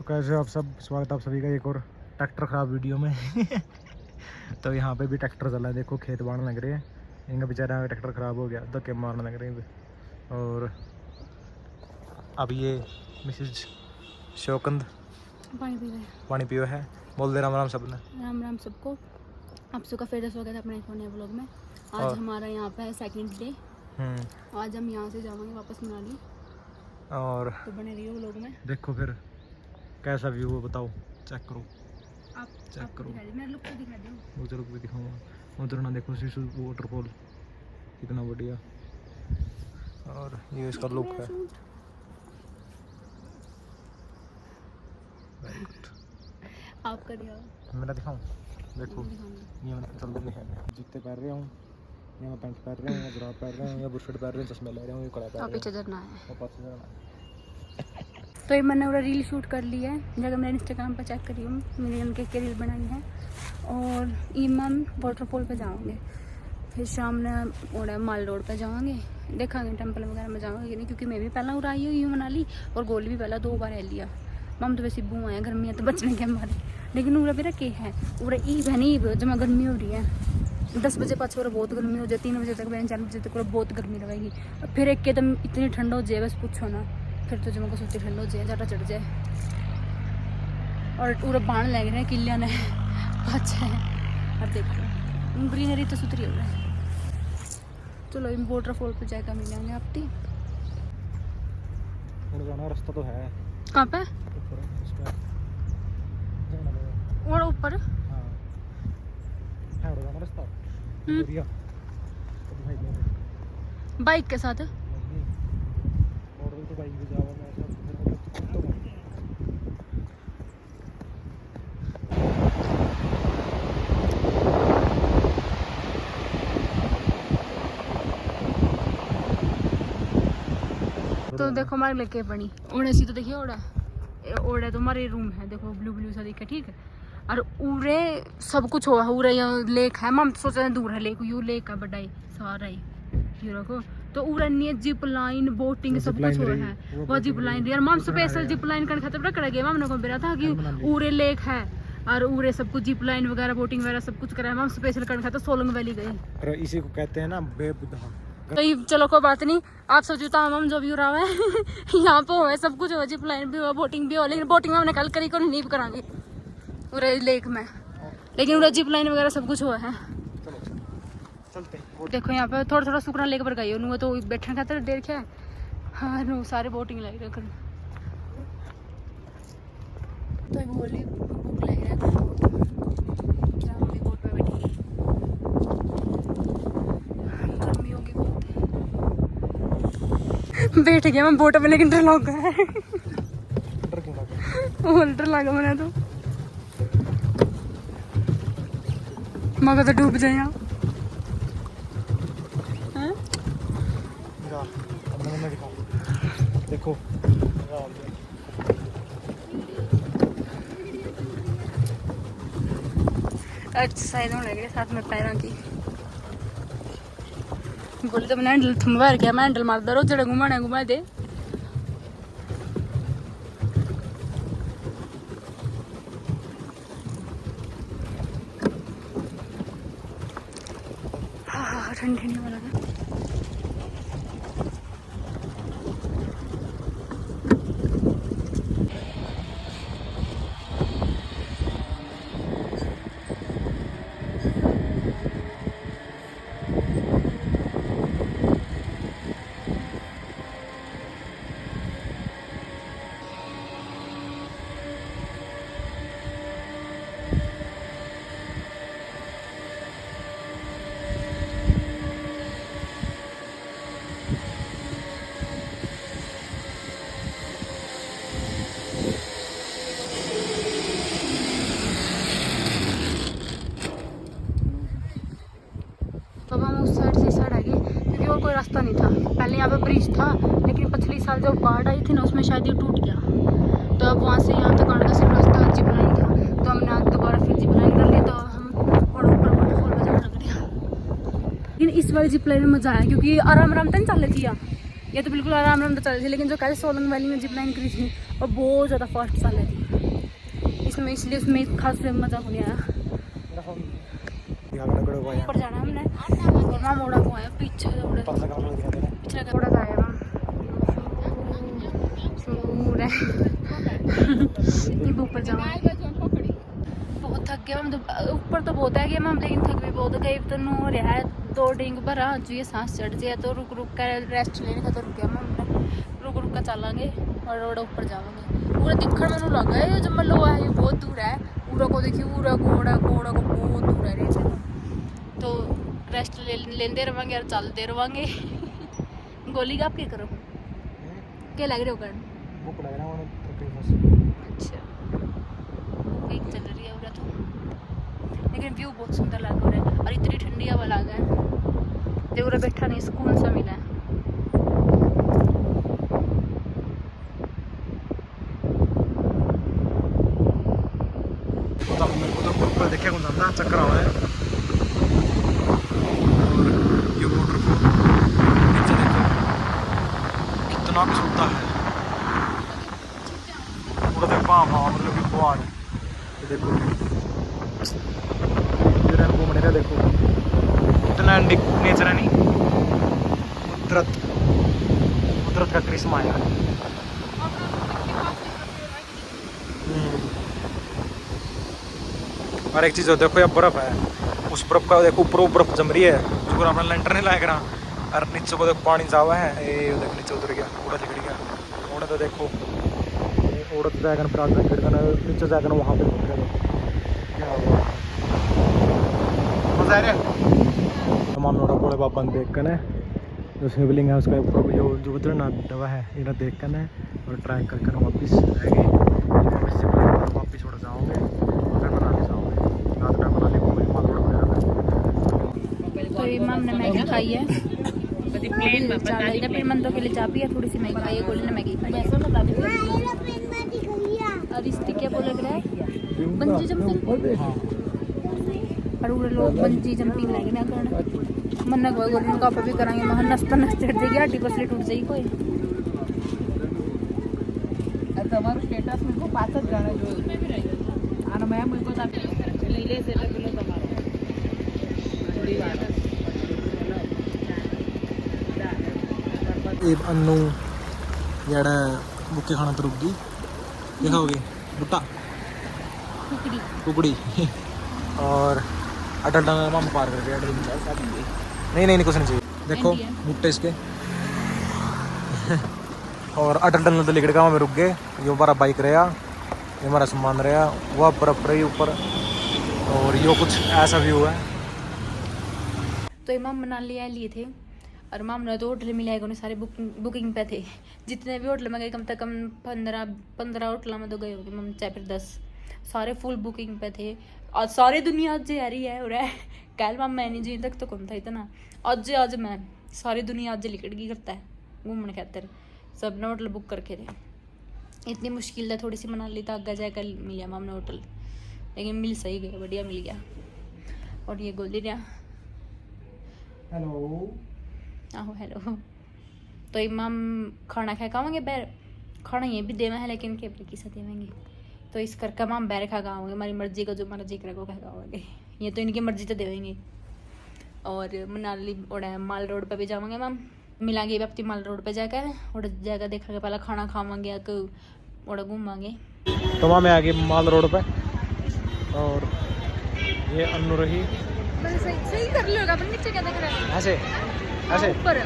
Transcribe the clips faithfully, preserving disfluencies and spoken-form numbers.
कैसे हो आप सब? स्वागत है आप सभी का एक और ट्रैक्टर खराब वीडियो में। तो यहाँ पे भी ट्रैक्टर चला है, देखो खेत बाहने लग रहे हैं। इनका बेचारा ट्रैक्टर खराब हो गया, धक्के मारने लग रहे हैं। और अब ये मिसेज शौकंद पानी पी रहे हैं। पानी पियो है। बोल दे राम राम सबने। राम राम सबको, आप सबका फिर से स्वागत है अपने एक और नए व्लॉग में। आज और हमारा यहाँ पे है सेकंड डे। हम्म। आज हम यहाँ से जावांगे वापस मनाली। और तो बने रहियो व्लॉग में। देखो फिर कैसा व्यू है, बताओ, चेक करो। आप चेक आपको करो। दिखा दे, मेरे लुक को दिखा दो। उधर को भी दिखाऊंगा। उधर ना देखो शिशु वाटरफॉल, कितना बढ़िया। और ये इसका लुक है। Very good। आपका दिखाओ। मेरा दिखाऊं? देखो, दिखाऊंगा। ये मैं चल रही है, जूते पहन रहा हूँ, ये मैं पैंट पहन रहा हूँ, ये जुराब पहन रहा हूँ, ये बुरशट पहन रहे हैं, चश्मे ले रहा हूँ, ये कड़ा पहन रहे हैं। पीछे झरना है। और पाछे झरना है। तो ये मैंने पूरा रील शूट कर लिया है, जाकर मेरे इंस्टाग्राम पर चेक करियो, मैंने उनके के रील बनाई है। और ये हम वाटरफॉल पे जाओगे, फिर शाम ने ओड़ा माल रोड पे जाओगे, देखांगे टेम्पल वगैरह में जाओगे कि नहीं, क्योंकि मैं भी पहला उरा आई हुई हूँ मनाली, और गोल भी पहला दो बार है लिया। हम तो वैसे बू आए गर्मियाँ तो बचने के मारे, लेकिन उरा मेरा के है, उरा ईब है नहीं, ईब जमा गर्मी हो रही है। दस बजे पाछे और बहुत गर्मी हो जाए, तीन बजे तक, चार बजे तक और बहुत गर्मी लगेगी। फिर एकदम इतनी ठंड हो जाए, बस पूछो ना। फिर तो जमा कसौती ठंड हो जाए, ज्यादा चढ़ जाए। और पूरा बाण लग रहे हैं किलिया ने पाछे। अब देखो ग्रीनरी तो सुथरी हो रही है। चलो, इन वाटरफॉल पे जाकर मिलेंगे आपती। और जाना रास्ता तो है। कहाँ पे? ऊपर, उस पे। जाना पड़ेगा। और ऊपर? हाँ। है और जाना रास्ता। हम्म। बढ़िया। तो दिखाई दे। बाइक के साथ? नहीं। और तो बाइक भी जावा, मैं ऐसा तो तो देखो हमारे लेके बनी ओड़े सी, तो देखिए ओड़ा, ए, ओड़ा तो हमारे रूम है, देखो ब्लू ब्लू सा दिखे, ठीक है। और उरे सब कुछ हो, उरे ये लेक है, हम सोच रहे हैं दूर है लेक, यू लेक है बड़ा ही सारा ही, ये रखो। तो उरे नहीं है, जिप लाइन, बोटिंग, वो सब जिप कुछ लाइन हो रही, है। वो वो जिप बोटिंग लाइन रही। रही। और हम वो स्पेशल रही। जिप लाइन करने खातिर रखड़ा गया, हमने को बेरा था कि हम मनाली। उरे लेक है और उरे सब कुछ जिप लाइन वगैरह, बोटिंग वगैरह सब कुछ करा है। हम स्पेशल करने खातिर सोलंग वैली गए। और इसी को कहते हैं ना बेबुधा। तो ये चलो कोई बात नहीं, आप सोचो तो हम, हम जो भी उरा है यहाँ पे हुआ है, सब कुछ हुआ, जिप लाइन भी हुआ, बोटिंग भी हुआ, लेकिन बोटिंग में हमने कल करी को नहीं करांगे उरे लेक में, लेकिन उरे जिप लाइन वगैरह सब कुछ हुआ है। चलो, चलते हैं। देखो यहाँ पे थोड़ा थोड़ा सुकना लेक पर गई, उन्होंने तो बैठने खातिर दे रखा है। हाँ, नो सारे बोटिंग लाई रख। तो एक गोली भूख लग रहा है, क्या हम भी बोट पे बैठेंगे? गर्मी होगी बहुत। बैठ गया मैं बोट में, लेकिन डर लग गया है। डर क्यों लगा? वो डर लगा मैंने तो। मगर तो डूब जाए यहाँ। हैं? जा, अब मैंने दिखाऊं। देखो। एक्सरसाइज होने लगी साथ में पैरों की। बोले तो मैंने हैंडल थम बाहर गया, मैं हैंडल मारता रहो, जड़ा घुमाने घुमा दे। हाँ, हाँ, ठंडी ठंडी हवा लगे। तो अब हम उस साइड से इस साइड आ गए, क्योंकि और कोई रास्ता नहीं था। पहले यहाँ पे ब्रिज था, लेकिन पिछले साल जब बाढ़ आई थी ना, उसमें शायद ये टूट गया। तो अब वहाँ से यहाँ तक आने का सिर्फ रास्ता जिप लाइन था, तो हमने आज दोबारा फिर जिप लाइन कर ली। तो हम और ऊपर वाटरफॉल में जाने लग रहे हैं। लेकिन इस वाली जिप लाइन में मजा आया, क्योंकि आराम आराम तक चल रही थी। ये तो बिल्कुल आराम आराम तक चल रही थी, लेकिन जो कल सोलंग वैली में जिप लाइन करी थी, वो बहुत ज़्यादा फास्ट चल रही थी। तो मैं इसलिए उसमें खास मजा को नहीं आया। यहाँ का टुकड़ा हुआ है। ऊपर जाना हमने और ना मोड़ा को आया पीछे थोड़ा। पतला कमरा लग गया था। पीछे थोड़ा सा आया ना। दूर है। ये ऊपर जाओ। बहुत थक गए हम तो, ऊपर तो बहुत है गए हम, लेकिन थक भी बहुत गए। तो नू रहा है, दो डींग भरा जो ये सांस चढ़ जाए तो रुक रुक कर रेस्ट लेने का तो रुक गया हम, रुक रुक कर चलांगे और रोड ऊपर जावांगे। पूरा दिखण में लगा है जो मतलब है, ये बहुत दूर है। पूरा को देखिए, पूरा कोड़ा कोड़ा को बहुत दूर है रेट। तो रेस्ट ले लेंदे रवांगे और चलते रवांगे। गोली का आप क्या करो? हम्म? क्या लग रहे हो करण? भूख लग रहा है, उन्हें तकलीफ है। अच्छा, एक चल रही है उरा तो, लेकिन व्यू बहुत सुंदर लग रहा है और इतनी ठंडी हवा लग है। ते उरा बैठा नहीं, सुकून सा मिला है। पता नहीं, मेरे को तो ऊपर देखे को जाता चक्कर आवे। और ये waterfall नीचे देखो, कितना छोटा है। पूरा तो पहाड़, हाँ, मतलब कि पहाड़ है। ये देखो, ये रंग घूम रहा, देखो, इतना ने-, नेचर है नहीं, कुदरत, कुदरत का करिश्मा है। हम्म। और एक चीज़ और देखो, ये बर्फ है, उस बर्फ का देखो, ऊपर वो बर्फ जम रही है, जो अपना लेंटर नहीं लाया करा, और नीचे को देखो, पानी जावा है, ये देखो, नीचे उतर गया, पूरा लिकड़ गया। उड़े तो देखो, ये उड़े तो जाएगा, फिर आगे गिर गया, नीचे जाएगा, वहाँ पे उतरेगा। क्या हुआ? मजा आ रहा है? तमाम नोड़ा भोले बाबा ने देख कर जो शिवलिंग है, उसका ऊपर जो, जो उतरना दवा है, इन्हें देख कर और ट्राई कर कर वापस आएंगे। वापस से वापस उड़ जाओगे, फिर मनाली जाओगे। रात में मनाली घूमोगे, माल रोड वगैरह पे। तो ये मम ने मैगी खाई है। चाय लेके फिर मन तो के लिए चाय पी है, थोड़ी सी मैगी खाई है, गोली ने मैगी खाई है। और रिश्ते क्या बोले रहा है? Bungee jumping. और उरे लोग बंजी जंपिंग लाएंगे ना करण। मन्ना को गोली का भी करांगे, मैं नस पर नस चढ़ जाएगी, हड्डी पसली टूट जाएगी कोई। अब तुम्हारा स्टेटस में को पाचक गाना जो आना मैं मुझको तक लीले से तो बोलो तुम्हारा। थोड़ी बात। ये अन्नू याड़ा बुके खाना तो रुक गई। देखा होगी। भुट्टा। कुकड़ी। कुकड़ी। और अटल टनल में हम पार कर गए, अटल टनल। नहीं, नहीं, नहीं, कुछ नहीं चाहिए। देखो, इंडिया। भुट्टे इसके। और अटल टनल तो लिकड़ गया, वहाँ पे रुक गए। ये हमारा बाइक रहा, ये हमारा सामान रहा, वह बर्फ रही ऊपर। और यो कुछ ऐसा व्यू है। तो ये माम मनाली आ लिए थे और माम ने तो होटल मिला है, सारे बुकिंग, बुकिंग पे थे। जितने भी होटल में गए, कम से कम पंद्रह, पंद्रह होटलों में तो गए होंगे, मम, चाहे फिर दस, सारे फुल बुकिंग पे थे। और सारी दुनिया आज आ रही है, और है, कल मामा नहीं जी तक तो कौन था इतना। आज, आज मैं, सारी दुनिया आज लिकड़ गई करता है घूमने खातर, सब ने होटल बुक करके थे। इतनी मुश्किल है, थोड़ी सी मनाली तो आगे जाकर मिला माम ने होटल, लेकिन मिल सही गया, बढ़िया मिल गया। और ये गोली रहा। हेलो। आहो, हेलो। तो इमाम खाना खा खावांगे बैर, खाना ये भी देवे है, लेकिन के किसा देवेंगे। तो इस करके माम बैर खा खावांगे, हमारी मर्जी का जो मर्जी करेगा वो खा खावांगे। ये तो इनकी मर्जी तो देवेंगे। और मनाली ओड़ा माल रोड पे भी जावांगे माम, मिलांगे भी अपनी माल रोड पे जाकर, और जाकर देखांगे, पहला खाना खावांगे या कोई ओड़ा घूमांगे। तो मामे आ गए माल रोड पे और ये अन्नू रही। बस सही, सही कर लो, अपन नीचे क्या देख रहे हैं? ऐसे, ऐसे, ऊपर।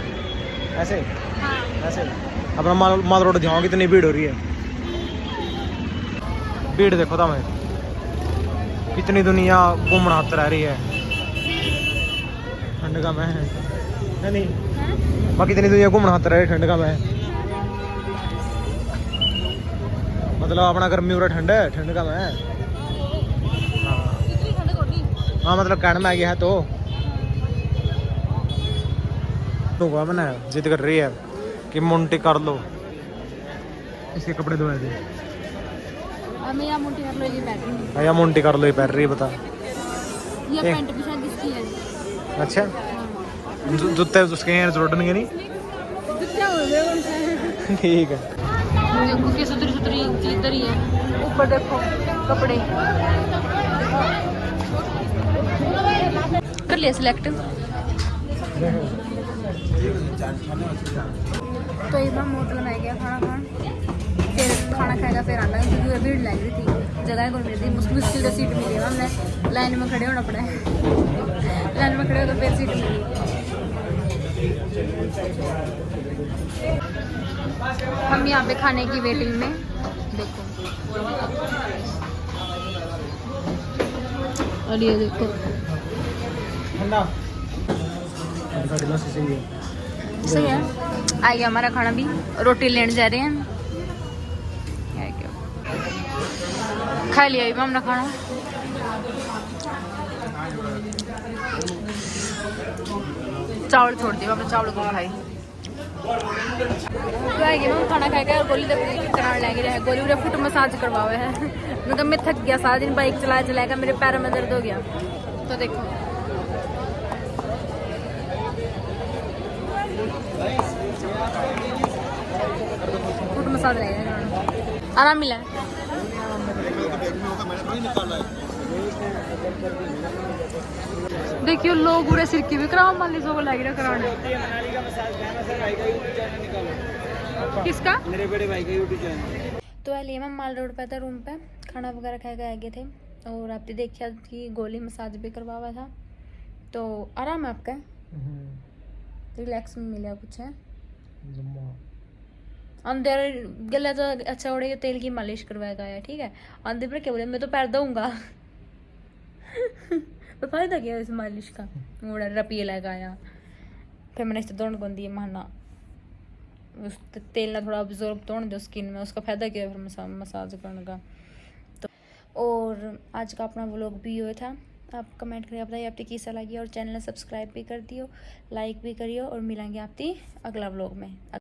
ऐसे, हाँ। ऐसे। अपना माल, माल रोड दिखाओ, कितनी भीड़ हो रही है। भीड़ देखो तो हमें, कितनी दुनिया घूमना हाथ रह रही है। ठंड का मैं है नहीं। हाँ? बाकी इतनी दुनिया घूमना हाथ रहे ठंड का मैं। मतलब अपना गर्मी उरा ठंड है, ठंड का मैं। हाँ। इतनी ठंड को नहीं। हाँ, मतलब कहने में आ गया है तो। तो हुआ मैंने जिद कर रही है कि मुंटी कर लो। इसके कपड़े धोए थे। अब मैं या मोंटी कर लो, ये बैठ रही हूँ। हाँ, या मोंटी कर लो, ये पहन रही है, बता। ये एक पैंट भी शायद इसकी है। अच्छा। हाँ। जू-, जूते उसके हैं जॉर्डन के नहीं? जूते हो गए उनसे। ठीक है। देखो, किस सुथरी सुथरी चीज धरी है। ऊपर देखो। कपड़े कर लिया सिलेक्ट। तो ये हम होटल में गया खाना खान, फिर खाना खाएगा, फिर आना, क्योंकि भीड़ लग रही थी, जगह कोई मिलती, मुश्किल से सीट मिली है हमने, लाइन में खड़े होना पड़ा है। लाइन में खड़े होकर फिर सीट मिली। हम यहाँ पे खाने की वेटिंग में, देखो। और ये देखो। ठंडा। सही है, आ गया हमारा खाना भी। रोटी लेने जा रहे हैं। ये क्या? खा लिया अभी हमने खाना। चावल छोड़ दिया, हमने चावल को खाई। तो आएगी ना खाना खाएगा और गोली तक कराने लग रहा है। गोली उरे फुट मसाज करवावे है। मतलब मैं थक गया, सारा दिन बाइक चला चलाएगा, मेरे पैरों में दर्द हो गया। तो देखो, फुट मसाज रहेगा, आराम मिला। देखियो, लोग उरे सिर की भी कराओ, मालिश को लग रहा कराने। किसका? मेरे बड़े भाई का YouTube चैनल। तो अली मैं माल रोड पे था, रूम पे खाना वगैरह खा के आ गए थे, और आपने देखा कि गोली मसाज भी करवावा था, तो आराम है आपका, रिलैक्स में मिला कुछ है। अंदर गला तो अच्छा हो रहा है, तेल की मालिश करवाएगा आया, ठीक है। अंदर पर क्या बोले, मैं तो पैर दूंगा। तो फायदा क्या है इस मालिश का? मोड़ा रपिए लगाया, फिर मैंने इस दोनों को दिए माना, उस त-, तेल ना थोड़ा अब्जॉर्ब तो होने दो स्किन में, उसका फायदा क्या है फिर मसा-, मसाज करने का। तो और आज का अपना व्लॉग भी ये था। आप कमेंट करके बताइए आपकी कैसा लगी, और चैनल सब्सक्राइब भी कर दियो, लाइक भी करियो, और मिलेंगे आपकी अगला व्लॉग में।